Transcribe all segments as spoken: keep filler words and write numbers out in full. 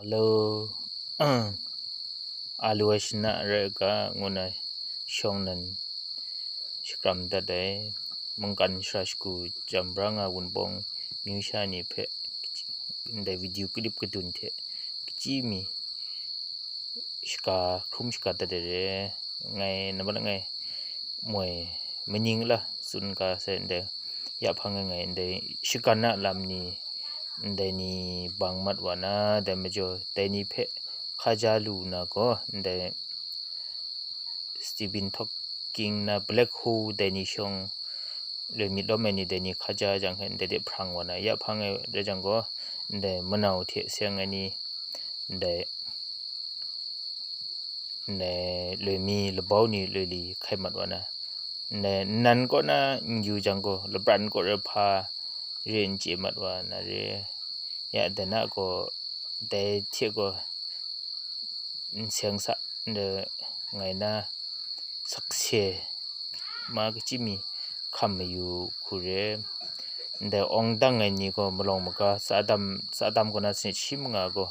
Hello, alu ai shana rai ga ngu na shawng nan shakram dat ai, mungkan shara shagu jam bra nga Wunpawng myu sha ni hpe ndai video clip kadun hte kachyi mi shaka hkrum shaka dat ai re. Ngai nambat langai moi maning la tsun ga sai ndai, ya hpang e ngai ndai shakan a lam ni ndai ni bang mat wa na, dai majaw dai ni hpe hkaja lu na gaw, ndai Stephen Hawking na Black Hole dai ni shawng loi myit lawm ai ni dai ni hkaja jang hte ndai de hprang wa na, ya hpang e rai jang gaw, ndai manau hte seng ai ni, ndai ndai loi mi labau ni loi li hkai mat wa na, ndai nnan kaw na n yu jang gaw, labran kaw rai hpa re n chye mat wa na re, ya dai na gaw, dai hte gaw n seng sa, ndai ngai na sakse ma kachyi mi hkam mayu hku re, ndai awng dang ai ni gaw malawng maga tsa dam, tsa dam kaw na sanit shi manga gaw,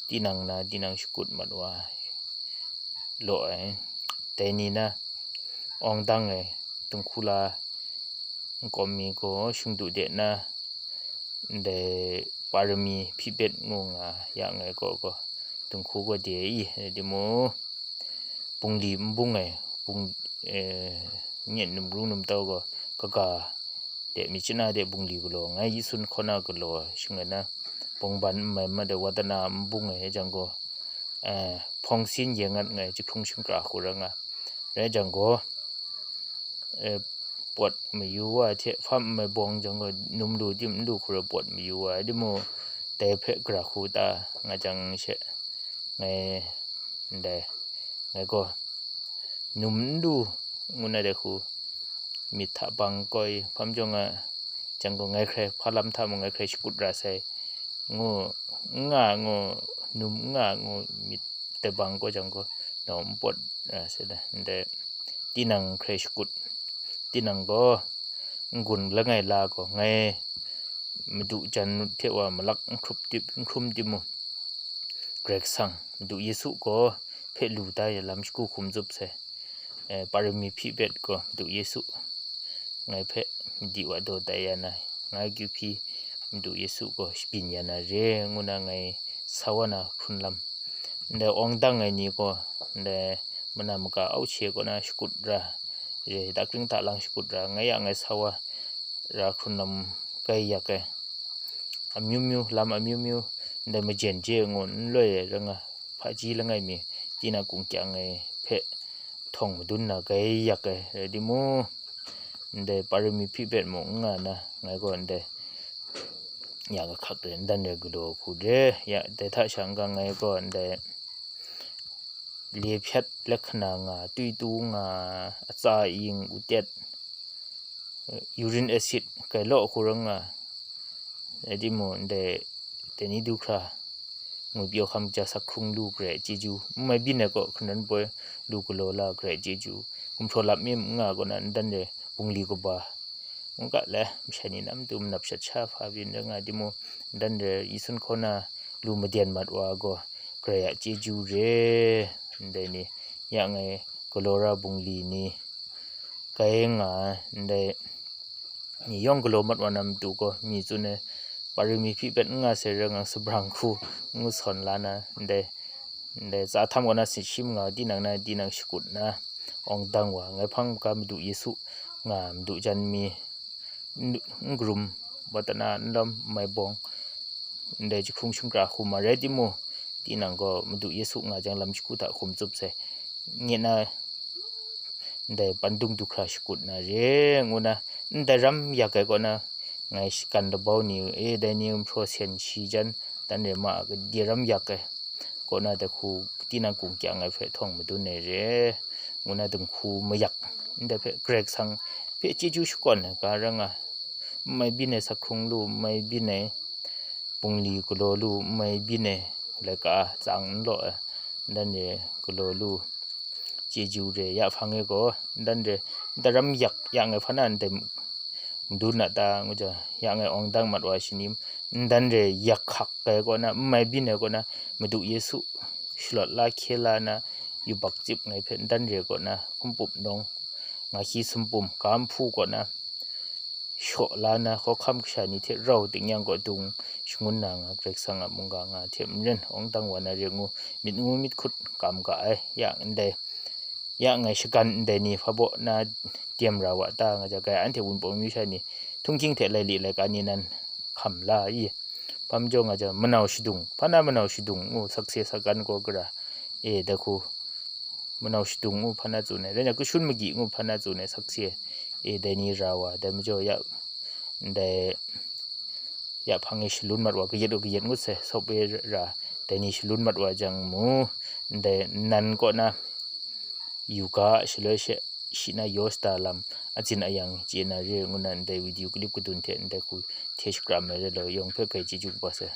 tinang na tinang shakut mat wa law ai. Dai ni na awng dang ai dinghku la nkawm mi gaw shingdu de na, ndai parami hpyi bet ngu nga ya ngai gaw gaw, dinghku gaw de i, rai timung, bungli n bung ai, bung, eh, nye num ru num tau gaw, kaga de, mi chana de bungli galaw, ngai yi sun hkaw na galaw, shing ai na, bungban n mai ma de, watana n bung ai jang gaw, eh, hpawng sin ye ngat ngai, jahkrung shingkra hku ra nga, rai jang gaw, eh, pawt mayu wa hte hpam mai bawng jang gaw, num lu tim n lu hku ra pawt mayu wa, rai timung, dai hpe gara hku ta nga jang she, ngai ndai, ngai gaw, num n lu ngu na dai hku, myit hta bang koi hpam jawng a, jang gaw ngai hkrai hpa lam hta mung ngai hkrai shakut ra sai, ngu, n nga ngu, num n nga ngu myit dai bang kaw jang gaw, nau n pawt ra sai da, ndai tinang hkrai shakut, tinang gaw n-gun langai la gaw, ngai madu jan hte wa malak n hkrup tip, n hkrum timung, Karai Kasang, Madu Yesu gaw hpe lu tai lam shagu hkum zup sai. Eh, parami hpyi bet gaw Madu Yesu ngai hpe madi wa daw tai ya na, ngai kyu hpyi Madu Yesu gaw shabyin ya na re, ngu na ngai sa wa na hkrun lam. Ndai awng dang ai ni gaw, ndai mana maka auhche kaw na shakut ra, re, dakring dalang shakut ra, ngai ya ngai sa wa ra hkrun lam kai yak ai. Amyu myu, lam amyu myu, ndai majen je ngu n loi ai ra nga, hpaji langai mi, tinang kungkyang ai hpe htawng madun na kai yak ai, rai timung, ndai parami hpyi bet mung n nga na, ngai gaw ndai ya kahkak de, ndan de galaw hku de, ya dai hta sha n-ga ngai gaw ndai le hpyat lahkana nga, tuitu nga, atsa ing, utet, uric acid, kai law hku ra nga, rai timung, ndai dai ni du hkra, ngwi pyaw hkam ja sak hkrung lu Karai chyeju, n mai byin ai kaw hkran poi lu galaw la Karai chyeju, gumhpraw lap mi n nga kaw na, ndan de bungli kaba, n ga le, masha ni na matu manap shat sha hpa byin ra nga timung, ndan de yi sun hkaw na lu maden mat wa gaw, Karai a chyeju re, ndai ni, ya ngai galaw ra bungli ni, kai nga ai, ndai ni yawng galaw mat wa na matu gaw, mi tsun ai, parami hpyi bet n nga sai ra nga, sabrang hku ngu sawn la na, ndai, ndai tsa htam kaw na sanit shi manga, tinang na tinang shakut na, awng dang wa, ngai hpang ga Madu Yesu nga, madu jan mi, n, n karum, watana n lawm, n mai bawng, ndai jahkrung shingkra hkum ma rai timung, tinang gaw Madu Yesu nga jang lam shagu hta hkum tsup sai, nye na ndai pandung du hkra shakut na re, ngu na, ndai ram yak ai kaw na, ngai shakan labau ni e, dai ni gumhpraw sen shi jan, dan re ma a, gade ram yak ai kaw na, dai hku tinang kungkyang ai hpe htawng madun ai re, ngu na dinghku mayak, ndai hpe Karai Kasang hpe chyeju shakawn ai ga ra nga, n mai byin ai sak hkrung lu, n mai byin ai bungli galaw lu, n mai byin ai laika a tsang n law ai, dan re galaw lu, chyeju re, ya hpang e gaw, dan re, daram yak yang ai hpa na ndai dun na ta ngu ja, ya ngai awng dang mat wa shi ni, ndan re yak hkak ai kaw na, n mai byin ai kaw na, Madu Yesu shalawt la hkye la na, yubak cip ngai hpe ndan re kaw na, hkumpum nawng, nga hkyi sumpum, ga nhpu kaw na, shaw la na, hkawhkam kasha ni hte rau tingnyang kaw dung shangun na nga, Karai Kasang a mungga nga hte maren awng dang wa na re ngu, myit ngu myit hkut kam ga ai, ya ndai, ya ngai shagan ndai ni hpa baw na dem ra wa ta nga ja, kai anhte Wunpawng amyu sha ni, htunghking hte laili laika ni nan hkam la i? Hpa majaw nga ja, manau shadung, hpa na manau shadung ngu sakse sagan gaw gara, e, dai hku, manau shadung ngu hpa na tsun ai, dai na kashun magyi ngu hpa na tsun ai sakse, e, dai ni ra wa, dai majaw ya, ndai, ya hpang e shalun mat wa, kayat u kayat ngut sai, sawp e ra, dai ni shalun mat wa jang mu, ndai nan kaw na, yu ga, shaloi she, shi na yaw shada lam, atsin ayang chye na re ngu na, ndai video clip kadun hte ndai hku hte shakram ai rai law, yawng hpe grai chyeju kaba sai.